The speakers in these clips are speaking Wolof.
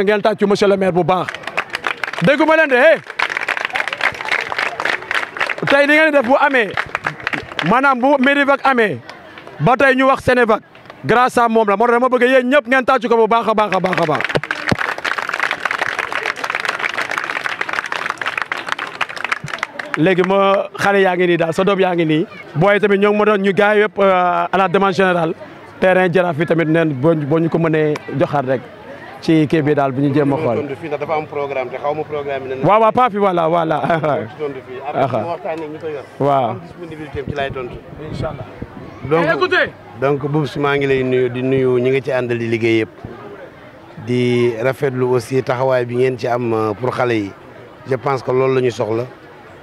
bëgg ngeen tàccu monsieur le maire bu baax dégguma leen de tey li ngeen def bu amee maanaam bu Medivac amee ba tey ñu wax Sénévac grâce à moom la moo tax dama bëgg yéen ñëpp ngeen tàccu ko bu baax a baax a baax a baax. léegi ma xale yaa ngi nii daal sa doom yaa ngi nii booy tamit ñoo ngi ma doon ñu gars yëpp à la demande générale terrain Jaraaf bi tamit neen boo ñu ko mënee joxaat rek ci kii bi daal bu ñu jéem a xool. dafa am programme te xaw ma programme bi. waaw waaw pas fi voilà. waaw. disponibilité ci laay tontu. Inch'Allah. donc Boubs maa ngi lay nuyu di nuyu ñi nga ci àndal di liggéey yëpp di rafetlu aussi taxawaay bi ngeen ci am pour xale yi je pense que loolu la ñu soxla.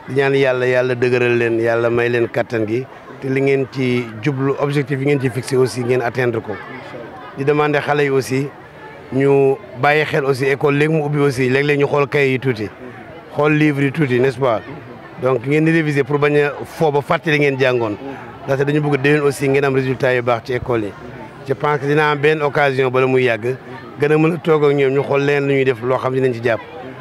di ñaan yàlla dëgëral leen yàlla may leen kattan gi te li ngeen ci jublu objectif yi ngeen ci fixé aussi ngeen atteindre ko di demander xale yi aussi ñu bàyyi xel aussi école léegi mu ubbi aussi léeg-léeg ñu xool kay yi tuuti xool livre yi tuuti n'est-ce pas donc ngeen di réviser pour bañ a foo ba fàttali ngeen jàngoon ndaxte dañu bëgg déwén aussi ngeen am résultat yu baax ci école yi je pense que dina am benn occasion bala muy yàgg gën a mën a toog ak ñoom ñu xool leen lu ñuy def loo xam ne dinañ ci jàpp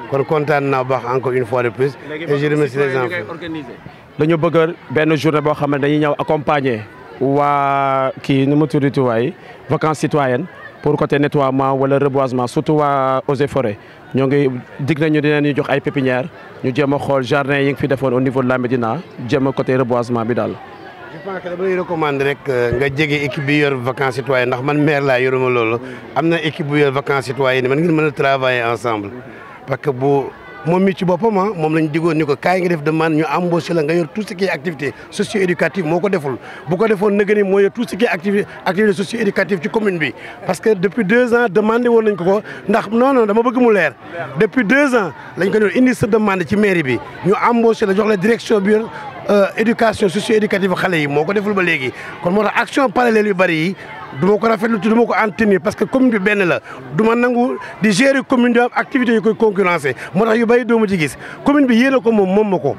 kon kontaan naa baax encore une fois de plus. et je remercie les enfants. dañu bëgg benn journée boo xam ne dañuy ñëw accompagner waa kii nu mu tuddati waay vacances citoyennes pour côté nettoiement wala reboisement surtout waa eaux et forêts ñoo ngi dig nañu dinañ ñu jox ay pépinières ñu jéem a xool jardin yi nga fi defoon au niveau de la Médina jéem a côté reboisement bi daal. je pense que dama lay recommander rek nga jege équipe bi yor vacances citoyennes ndax man maire laa yoruma loolu am na équipe bu yor vacances citoyennes man ngeen mën a travailler ensemble. parce que bu moom mi ci boppam moom lañ digoon ni ko kaay nga def demande ñu embauché la nga yor tout ce qui est activité socio-éducative moo ko deful bu ko defoon nëgë ni moo yor tout ce qui est activité socio-éducative ci commune bi parce que depuis 2 ans demandé woon nañ ko ndax non dama bëgg mu leer depuis 2 ans lañ ko doon indi sa demande ci mairie bi ñu embauché la jox la direction bi yor éducation socio-éducative xale yi moo ko deful ba léegi kon moo tax action parallèle yu bëri yi du ma ko rafetlu du ma ko entretenir parce que commune bi benn la du ma nangu di gérer commune bi am activité yu koy concurrencer moo tax yu bëri doo ma ci gis commune bi yéen a ko moom ma ko